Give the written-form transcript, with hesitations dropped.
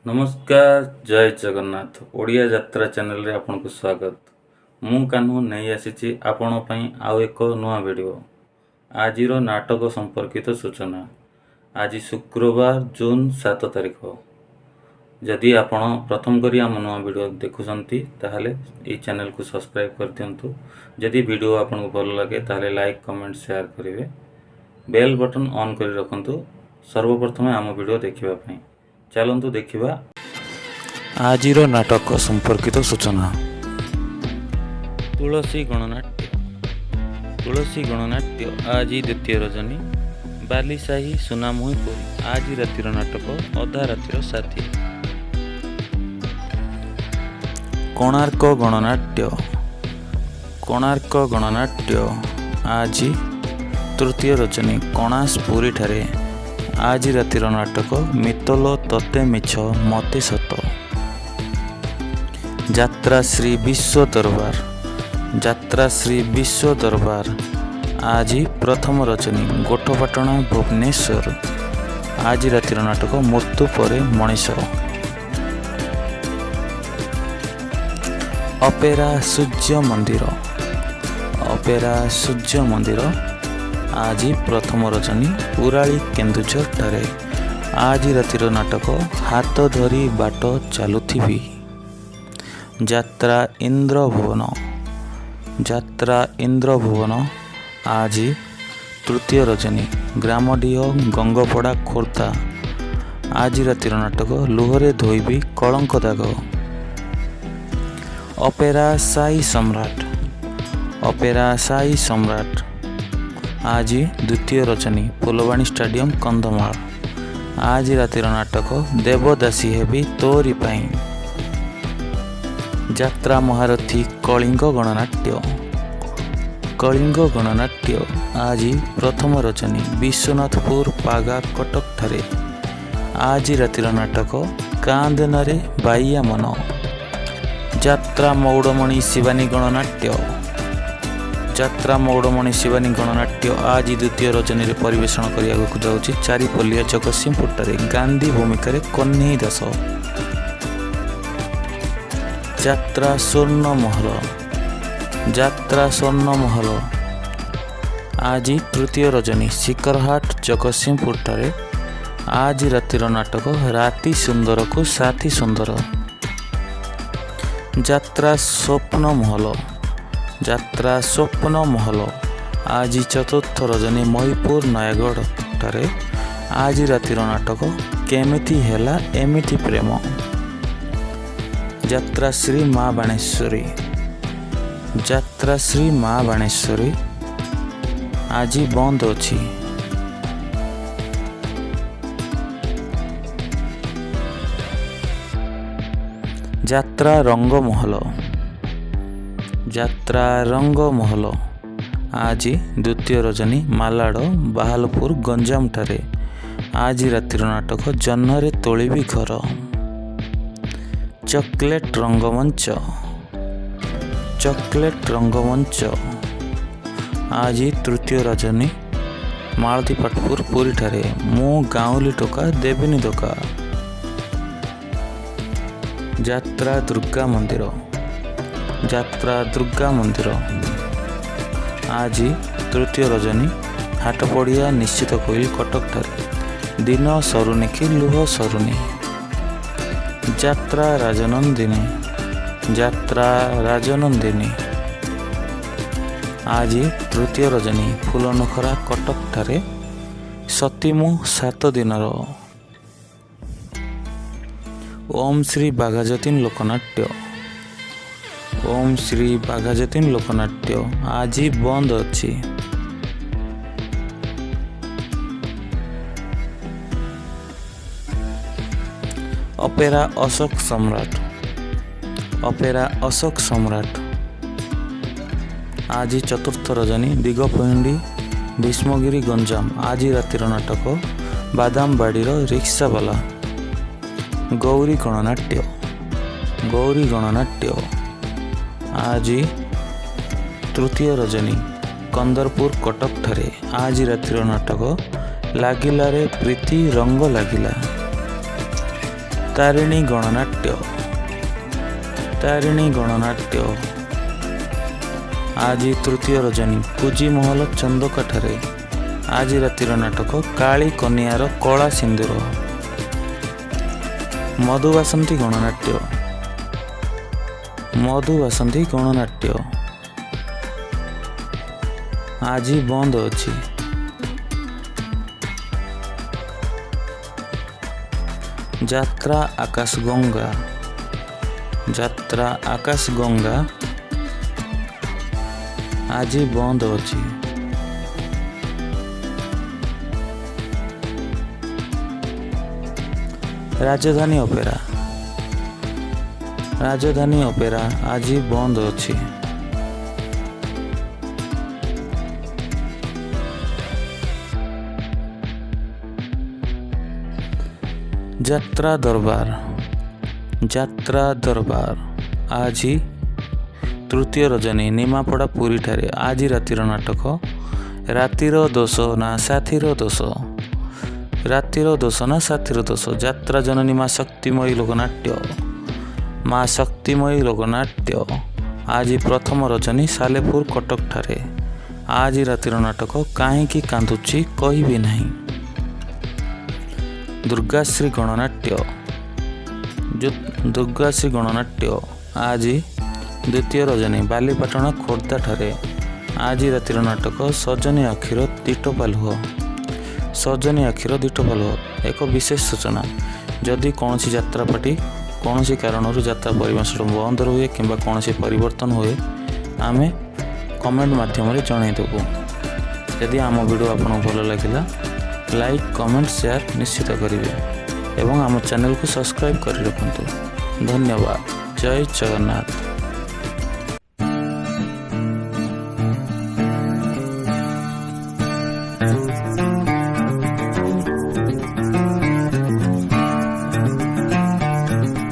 ନମସ୍କାର, ଜୟ ଜଗନ୍ନାଥ। ଓଡ଼ିଆ ଯାତ୍ରା ଚ୍ୟାନେଲରେ ଆପଣଙ୍କୁ ସ୍ୱାଗତ। ମୁଁ କାହ୍ନୁ ନେଇ ଆସିଛି ଆପଣଙ୍କ ପାଇଁ ଆଉ ଏକ ନୂଆ ଭିଡ଼ିଓ। ଆଜିର ନାଟକ ସମ୍ପର୍କିତ ସୂଚନା। ଆଜି ଶୁକ୍ରବାର, ଜୁନ୍ 7 ତାରିଖ। ଯଦି ଆପଣ ପ୍ରଥମ କରି ଆମ ନୂଆ ଭିଡ଼ିଓ ଦେଖୁଛନ୍ତି, ତାହେଲେ ଏହି ଚ୍ୟାନେଲକୁ ସବସ୍କ୍ରାଇବ୍ କରିଦିଅନ୍ତୁ। ଯଦି ଭିଡ଼ିଓ ଆପଣଙ୍କୁ ଭଲ ଲାଗେ, ତାହେଲେ ଲାଇକ୍, କମେଣ୍ଟ, ସେୟାର କରିବେ। ବେଲ୍ ବଟନ୍ ଅନ୍ କରି ରଖନ୍ତୁ ସର୍ବପ୍ରଥମେ ଆମ ଭିଡ଼ିଓ ଦେଖିବା ପାଇଁ। ଚାଲନ୍ତୁ ଦେଖିବା ଆଜିର ନାଟକ ସମ୍ପର୍କିତ ସୂଚନା। ତୁଳସୀ ଗଣନାଟ୍ୟ। ତୁଳସୀ ଗଣନାଟ୍ୟ ଆଜି ଦ୍ୱିତୀୟ ରଜନୀ, ବାଲିସାହି, ସୁନାମୁହିଁ, ପୁରୀ। ଆଜି ରାତିର ନାଟକ ଅଧା ରାତିର ସାଥୀ। କୋଣାର୍କ ଗଣନାଟ୍ୟ। କୋଣାର୍କ ଗଣନାଟ୍ୟ ଆଜି ତୃତୀୟ ରଜନୀ, କଣାସ, ପୁରୀଠାରେ। ଆଜି ରାତିର ନାଟକ ମିତଲ ତତେ ମିଛ ମତେ ସତ। ଯାତ୍ରା ଶ୍ରୀ ବିଶ୍ୱ ଦରବାର। ଯାତ୍ରା ଶ୍ରୀ ବିଶ୍ୱ ଦରବାର ଆଜି ପ୍ରଥମ ରଜନୀ, ଗୋଠପାଟଣା, ଭୁବନେଶ୍ୱର। ଆଜି ରାତିର ନାଟକ ମୃତ୍ୟୁ ପରେ ମଣିଷ। ଅପେରା ସୂର୍ଯ୍ୟ ମନ୍ଦିର। ଅପେରା ସୂର୍ଯ୍ୟ ମନ୍ଦିର ଆଜି ପ୍ରଥମ ରଜନୀ, ଉରାଳି, କେନ୍ଦୁଝରଠାରେ। ଆଜି ରାତିର ନାଟକ ହାତ ଧରି ବାଟ ଚାଲୁଥିବି। ଯାତ୍ରା ଇନ୍ଦ୍ରଭୁବନ। ଯାତ୍ରା ଇନ୍ଦ୍ରଭୁବନ ଆଜି ତୃତୀୟ ରଜନୀ, ଗ୍ରାମଡିହ, ଗଙ୍ଗପଡ଼ା, ଖୋର୍ଦ୍ଧା। ଆଜି ରାତିର ନାଟକ ଲୁହରେ ଧୋଇବି କଳଙ୍କ ଦାଗ। ଅପେରା ସାଇ ସମ୍ରାଟ। ଅପେରା ସାଇ ସମ୍ରାଟ ଆଜି ଦ୍ୱିତୀୟ ରଜନୀ, ଫୁଲବାଣୀ ଷ୍ଟାଡିୟମ, କନ୍ଧମାଳ। ଆଜି ରାତିର ନାଟକ ଦେବଦାସୀ ହେବି ତୋରି ପାଇଁ। ଯାତ୍ରା ମହାରଥୀ କଳିଙ୍ଗ ଗଣନାଟ୍ୟ। କଳିଙ୍ଗ ଗଣନାଟ୍ୟ ଆଜି ପ୍ରଥମ ରଜନୀ, ବିଶ୍ୱନାଥପୁର ପାଗା, କଟକଠାରେ। ଆଜି ରାତିର ନାଟକ କାନ୍ଦନାରେ ବାଇଆ ମନ। ଯାତ୍ରା ମଉଡ଼ମଣି ଶିବାନୀ ଗଣନାଟ୍ୟ। ଯାତ୍ରା ମଉଡ଼ମଣି ଶିବାନୀ ଗଣନାଟ୍ୟ ଆଜି ଦ୍ୱିତୀୟ ରଜନୀରେ ପରିବେଷଣ କରିବାକୁ ଯାଉଛି ଚାରିପଲିଆ, ଜଗତସିଂହପୁରଠାରେ। ଗାନ୍ଧୀ ଭୂମିକାରେ କହ୍ନେଇ ଦାସ। ଯାତ୍ରା ସ୍ୱର୍ଣ୍ଣ ମହଲ। ଯାତ୍ରା ସ୍ୱର୍ଣ୍ଣ ମହଲ ଆଜି ତୃତୀୟ ରଜନୀ, ଶିଖରହାଟ, ଜଗତସିଂହପୁରଠାରେ। ଆଜି ରାତିର ନାଟକ ରାତି ସୁନ୍ଦରକୁ ସାଥୀ ସୁନ୍ଦର। ଯାତ୍ରା ସ୍ୱପ୍ନ ମହଲ। ଯାତ୍ରା ସ୍ୱପ୍ନ ମହଲ ଆଜି ଚତୁର୍ଥ ରଜନୀ, ମହିପୁର, ନୟାଗଡ଼ଠାରେ। ଆଜି ରାତିର ନାଟକ କେମିତି ହେଲା ଏମିତି ପ୍ରେମ। ଯାତ୍ରା ଶ୍ରୀ ମା ବାଣେଶ୍ୱରୀ। ଯାତ୍ରା ଶ୍ରୀ ମା ବାଣେଶ୍ୱରୀ ଆଜି ବନ୍ଦ ଅଛି। ଯାତ୍ରା ରଙ୍ଗମହଲ। ଯାତ୍ରା ରଙ୍ଗମହଲ ଆଜି ଦ୍ୱିତୀୟ ରଜନୀ, ମାଲାଡ଼, ବାହାଲପୁର, ଗଞ୍ଜାମଠାରେ। ଆଜି ରାତିର ନାଟକ ଜହ୍ନରେ ତୋଳିବି ଘର। ଚକୋଲେଟ୍ ରଙ୍ଗମଞ୍ଚ। ଚକୋଲେଟ୍ ରଙ୍ଗମଞ୍ଚ ଆଜି ତୃତୀୟ ରଜନୀ, ମାଳତୀପାଟପୁର, ପୁରୀଠାରେ। ମୁଁ ଗାଉଁଲି ଟୋକା ଦେବିନି ଧୋକା। ଯାତ୍ରା ଦୁର୍ଗା ମନ୍ଦିର। ଯାତ୍ରା ଦୁର୍ଗା ମନ୍ଦିର ଆଜି ତୃତୀୟ ରଜନୀ, ହାଟପଡ଼ିଆ, ନିଶ୍ଚିତ କୋଇଲ, କଟକଠାରେ। ଦିନ ସରୁନି କି ଲୁହ ସରୁନି। ଯାତ୍ରା ରାଜନନ୍ଦିନୀ। ଯାତ୍ରା ରାଜନନ୍ଦିନୀ ଆଜି ତୃତୀୟ ରଜନୀ, ଫୁଲନଖରା, କଟକଠାରେ। ସତୀ ମୁଁ 7 ଦିନର। ଓମ୍ ଶ୍ରୀ ବାଘାଯତୀନ ଲୋକନାଟ୍ୟ। ଓମ୍ ଶ୍ରୀ ବାଘାଯତୀନ ଲୋକନାଟ୍ୟ ଆଜି ବନ୍ଦ ଅଛି। ଅପେରା ଅଶୋକ ସମ୍ରାଟ। ଅପେରା ଅଶୋକ ସମ୍ରାଟ ଆଜି ଚତୁର୍ଥ ରଜନୀ, ଦିଗପହଣ୍ଡି, ଭୀଷ୍ମଗିରି, ଗଞ୍ଜାମ। ଆଜି ରାତିର ନାଟକ ବାଦାମବାଡ଼ିର ରିକ୍ସାବାଲା। ଗୌରୀ ଗଣନାଟ୍ୟ। ଗୌରୀ ଗଣନାଟ୍ୟ ଆଜି ତୃତୀୟ ରଜନୀ, କନ୍ଦରପୁର, କଟକଠାରେ। ଆଜି ରାତିର ନାଟକ ଲାଗିଲାରେ ପ୍ରୀତି ରଙ୍ଗ ଲାଗିଲା। ତାରିଣୀ ଗଣନାଟ୍ୟ। ତାରିଣୀ ଗଣନାଟ୍ୟ ଆଜି ତୃତୀୟ ରଜନୀ କୁଜି ମହଲ ଚନ୍ଦକାଠାରେ। ଆଜି ରାତିର ନାଟକ କାଳୀ କନିଆର କଳା ସିନ୍ଦୁର। ମଧୁବାସନ୍ତୀ ଗଣନାଟ୍ୟ। ମଧୁବାସନ୍ତୀ ଗଣନାଟ୍ୟ ଆଜି ବନ୍ଦ ଅଛି। ଯାତ୍ରା ଆକାଶଗଙ୍ଗା। ଯାତ୍ରା ଆକାଶଗଙ୍ଗା ଆଜି ବନ୍ଦ ଅଛି। ରାଜଧାନୀ ଅପେରା। ରାଜଧାନୀ ଅପେରା ଆଜି ବନ୍ଦ ଅଛି। ଯାତ୍ରା ଦରବାର। ଯାତ୍ରା ଦରବାର ଆଜି ତୃତୀୟ ରଜନୀ ନିମାପଡ଼ା ପୁରୀଠାରେ। ଆଜି ରାତିର ନାଟକ ରାତିର ଦୋଷ ନା ସାଥିର ଦୋଷ। ରାତିର ଦୋଷ ନା ସାଥିର ଦୋଷ। ଯାତ୍ରା ଜନନୀ ମା ଶକ୍ତିମୟୀ ଲୋକନାଟ୍ୟ। ମା ଶକ୍ତିମୟୀ ଲୋକନାଟ୍ୟ ଆଜି ପ୍ରଥମ ରଜନୀ ସାଲେପୁର କଟକଠାରେ। ଆଜି ରାତିର ନାଟକ କାହିଁକି କାନ୍ଦୁଛି କହିବି ନାହିଁ। ଦୁର୍ଗାଶ୍ରୀ ଗଣନାଟ୍ୟ। ଦୁର୍ଗାଶ୍ରୀ ଗଣନାଟ୍ୟ ଆଜି ଦ୍ୱିତୀୟ ରଜନୀ ବାଲିପାଟଣା ଖୋର୍ଦ୍ଧାଠାରେ। ଆଜି ରାତିର ନାଟକ ସଜନୀ ଆଖିର ଦିଟୋପା ଲୁହ। ସଜନୀ ଆଖିର ଦିଟୋପା ଲୁହ। ଏକ ବିଶେଷ ସୂଚନା, ଯଦି କୌଣସି ଯାତ୍ରା ପାର୍ଟି କୌଣସି କାରଣରୁ ଯାତ୍ରା ପରିବେଷଣ ବନ୍ଦ ରୁହେ କିମ୍ବା କୌଣସି ପରିବର୍ତ୍ତନ ହୁଏ, ଆମେ କମେଣ୍ଟ ମାଧ୍ୟମରେ ଜଣାଇଦେବୁ। ଯଦି ଆମ ଭିଡ଼ିଓ ଆପଣଙ୍କୁ ଭଲ ଲାଗିଲା, ଲାଇକ୍, କମେଣ୍ଟ, ସେୟାର ନିଶ୍ଚିତ କରିବେ ଏବଂ ଆମ ଚ୍ୟାନେଲକୁ ସବସ୍କ୍ରାଇବ୍ କରି ରଖନ୍ତୁ। ଧନ୍ୟବାଦ। ଜୟ ଜଗନ୍ନାଥ।